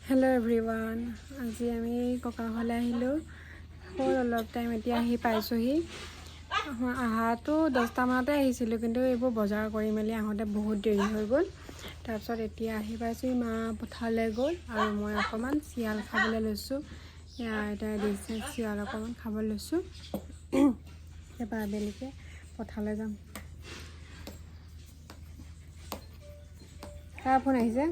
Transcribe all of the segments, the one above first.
Hello' everyone, আজি আমি ককা ঘৰলৈ আহিলোঁ। হ'ল অলপ টাইম, এতিয়া আহি পাইছোঁহি। অহাটো 10টামানতে আহিছিলোঁ, কিন্তু এইবোৰ বজাৰ কৰি মেলি আহোঁতে বহুত দেৰি হৈ গ'ল। তাৰপিছত এতিয়া আহি পাইছোঁহি। মা পথাৰলৈ গ'ল আৰু মই অকণমান চিয়াল খাবলৈ লৈছোঁ। এয়া আইতাই দিছে, চিয়াল অকণমান খাব লৈছোঁ। তাৰপৰা আবেলিকৈ পথাৰলৈ যাম। কাৰ ফোন আহিছে?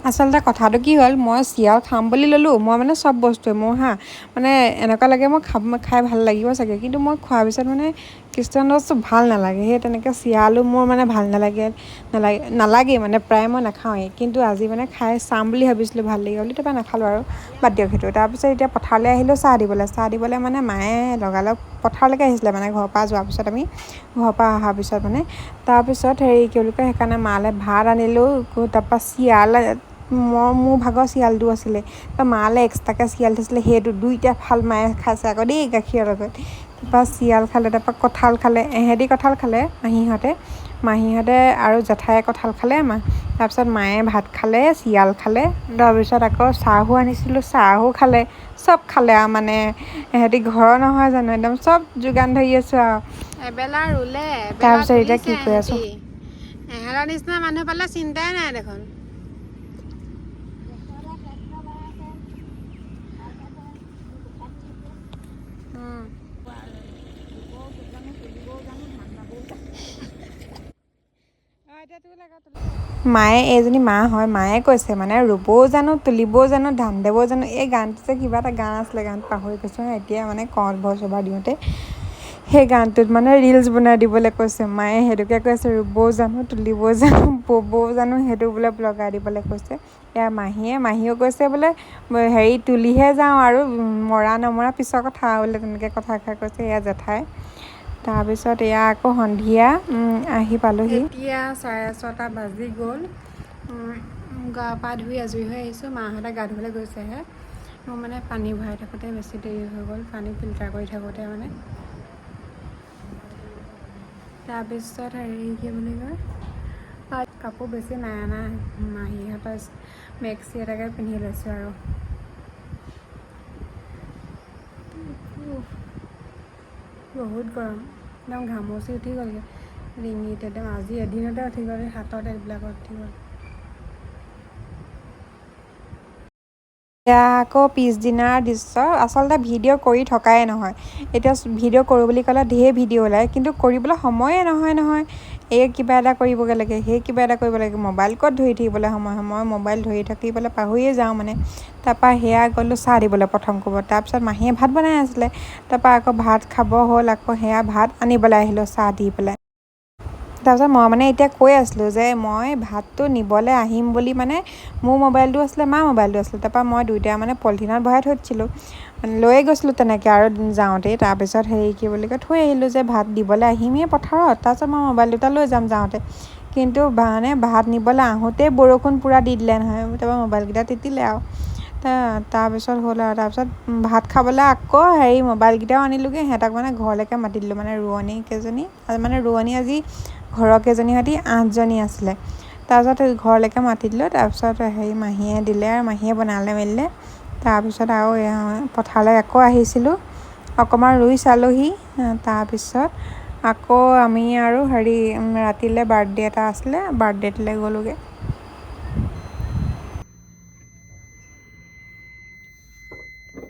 আচলতে কথাটো কি হ'ল, মই চিয়াল খাম বুলি ল'লোঁ। মই মানে চব বস্তুৱে মোৰ হা মানে এনেকুৱা লাগে, মই খাব খাই ভাল লাগিব চাগে, কিন্তু মই খোৱাৰ পিছত মানে কিছুমান বস্তু ভাল নালাগে। সেই তেনেকৈ চিয়ালো মোৰ মানে ভাল নালাগে, নালাগে নালাগেই, মানে প্ৰায় মই নাখাওঁৱেই। কিন্তু আজি মানে খাই চাম বুলি ভাবিছিলোঁ, ভাল লাগিব বুলি, তাৰপৰা নাখালোঁ আৰু, বাদ দিয়ক সেইটো। তাৰপিছত এতিয়া পথাৰলৈ আহিলোঁ চাহ দিবলৈ। চাহ দিবলৈ মানে মায়ে লগালগ পথাৰলৈকে আহিছিলে, মানে ঘৰৰ পৰা যোৱাৰ পিছত, আমি ঘৰৰ পৰা অহাৰ পিছত মানে তাৰপিছত হেৰি কি বুলি কয়, সেইকাৰণে মালৈ ভাত আনিলোঁ। তাৰপৰা চিয়াল মই মোৰ ভাগৰ চিয়ালটো আছিলে, তাৰপৰা মালৈ এক্সট্ৰাকৈ চিয়াল থৈছিলে, সেইটো দুইটা ফাল মায়ে খাইছে আকৌ দেই গাখীৰৰ লগত। তাৰপৰা চিয়াল খালে, তাৰপৰা কঁঠাল খালে, এহেঁতি কঁঠাল খালে, মাহীহঁতে আৰু জেঠায়ে কঁঠাল খালে। মা তাৰপিছত মায়ে ভাত খালে, চিয়াল খালে, তাৰপিছত আকৌ চাহো আনিছিলোঁ, চাহো খালে, চব খালে আৰু। মানে এহেঁতি ঘৰৰ নহয় জানো, একদম চব যোগান ধৰি আছোঁ আৰু। এবেলা ৰুলে। তাৰপিছত এতিয়া কি কৰি আছোঁ? এহেঁতৰ নিচিনা মানুহ পালে চিন্তাই নাই দেখোন। মায়ে, এইজনী মা হয়, মায়ে কৈছে মানে ৰুবও জানো, তুলিবও জানো, ধান দিবও জানো। এই গানটো যে কিবা এটা গান আছিলে, গান পাহৰি গৈছোঁ এতিয়া, মানে কওঁ ভইচ অভাৰ দিওঁতে সেই গানটোত মানে ৰিলচ বনাই দিবলৈ কৈছে মায়ে, সেইটোকে কৈছে, ৰুবও জানো, তুলিবও জানো, ব'বও জানো, সেইটো বোলে লগাই দিবলৈ কৈছে। এয়া মাহীয়েও কৈছে বোলে হেৰি তুলিহে যাওঁ আৰু মৰা নমৰা পিছৰ কথা বোলে, তেনেকৈ কথা এষাৰ কৈছে। এয়া জেঠাই। তাৰপিছত এয়া আকৌ সন্ধিয়া আহি পালোহি। এতিয়া 6:30 বাজি গ'ল। গা পা ধুই আজৰি হৈ আহিছোঁ। মাহঁতে গা ধুবলৈ গৈছেহে। মোৰ মানে পানী ভৰাই থাকোঁতে বেছি দেৰি হৈ গ'ল, পানী ফিল্টাৰ কৰি থাকোঁতে মানে। তাৰপিছত হেৰি কি বুলি কয়, কাপোৰ বেছি নাই অনা, মাহীহঁতৰ মেক্সি এটাকে পিন্ধি লৈছোঁ আৰু। বহুত গৰম, একদম ঘামচি উঠি গ'লগৈ ডিঙিত, একদম আজি এদিনতে উঠি গ'ল, হাতত এইবিলাকত উঠি গ'ল। এয়া আকৌ পিছদিনাৰ দৃশ্য। আচলতে ভিডিঅ' কৰি থকাই নহয়, এতিয়া ভিডিঅ' কৰোঁ বুলি ক'লে ঢেৰ ভিডিঅ' ওলায়, কিন্তু কৰিবলৈ সময়ে নহয় নহয়। এই কিবা এটা কৰিবগৈ লাগে, সেই কিবা এটা কৰিব লাগে, মোবাইল ক'ত ধৰি থাকিবলৈ সময় হয়, মই মোবাইল ধৰি থাকিবলৈ পাহৰিয়ে যাওঁ মানে। তাৰপৰা সেয়া গ'লোঁ চাহ দিবলৈ প্ৰথম কোবত, তাৰপিছত মাহীয়ে ভাত বনাই আছিলে, তাৰপৰা আকৌ ভাত খাব হ'ল, আকৌ সেয়া ভাত আনিবলৈ আহিলোঁ চাহ দি পেলাই। তাৰপিছত মই মানে এতিয়া কৈ আছিলোঁ যে মই ভাতটো নিবলৈ আহিম বুলি, মানে মোৰ মোবাইলটো আছিলে, মাৰ মোবাইলটো আছিলে, তাৰপৰা মই দুয়োটাই মানে পলিথিনত ভৰাই থৈ দিছিলোঁ, মানে লৈয়ে গৈছিলোঁ তেনেকৈ আৰু যাওঁতেই। তাৰপিছত হেৰি কি বুলি কয়, থৈ আহিলোঁ যে ভাত দিবলৈ আহিমেই পথাৰত, তাৰপিছত মই মোবাইল দুটা লৈ যাম যাওঁতে। কিন্তু মানে ভাত নিবলৈ আহোঁতেই বৰষুণ পূৰা দি দিলে নহয়, তাৰপৰা মোবাইলকেইটা তিতিলে আৰু। তাৰপিছত হ'ল আৰু, তাৰপিছত ভাত খাবলৈ আকৌ হেৰি মোবাইলকেইটাও আনিলোঁগৈ, সিহঁতক মানে ঘৰলৈকে মাতি দিলোঁ, মানে ৰোৱনী কেইজনী, মানে ৰোৱনী আজি ঘৰৰ কেইজনী সৈতে 8জনী আছিলে। তাৰপিছত ঘৰলৈকে মাতি দিলোঁ, তাৰপিছত হেৰি মাহীয়ে দিলে আৰু মাহীয়ে বনালে মেলিলে। তাৰপিছত আৰু পথাৰলৈ আকৌ আহিছিলোঁ, অকণমান ৰুই চালোঁহি। তাৰপিছত আকৌ আমি আৰু হেৰি ৰাতিলৈ বাৰ্থডে এটা আছিলে, বাৰ্থডেটোলৈ গ'লোঁগৈ।